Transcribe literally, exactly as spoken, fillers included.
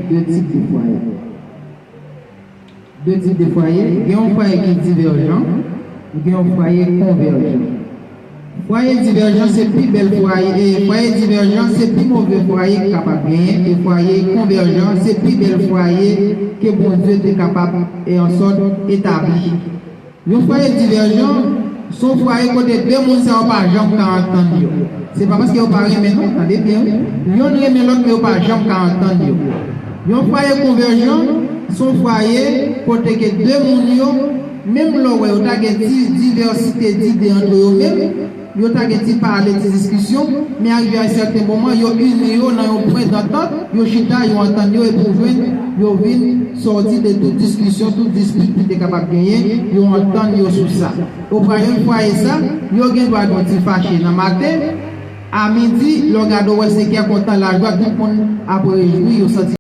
De tip de fwaye. De tip de fwaye. Gen yon fwaye ki divèjan, gen yon fwaye konvèjan. Fwaye divèjan se pi bèl fwaye, e fwaye divèjan se pi move fwaye ki kapab genyen, e fwaye konvèjan se pi bèl fwaye ke Bondye te kapab e ansòt etabli. Yon fwaye divèjan se yon fwaye kote de moun sa yo pa janm ka antann yo. Se pa paske yo pa renmen non, tande byen wi. Yonn renmen lòt men yo pa janm ka antann yo. Yon fwaye konvèjan se yon fwaye kote ke de moun yo, menm lè w wè yo ta gen ti divèsite dide antre yo menm, yo ta gen ti pale, ti diskisyon, men arive a sèten moman, yo ini yo nan yon pwen dantant, yo chita, yo antann yo, epi w jwenn yo vin sòti de tout diskisyon, tout dispit ki te kapab genyen, yo antann yo sou sa. Ou pran yon fwaye sa, yo gen dwa gen yon ti fache nan maten, a midi, lè w gade w wè se kè kontan, lajwa, tout moun ap rejwi, yo santi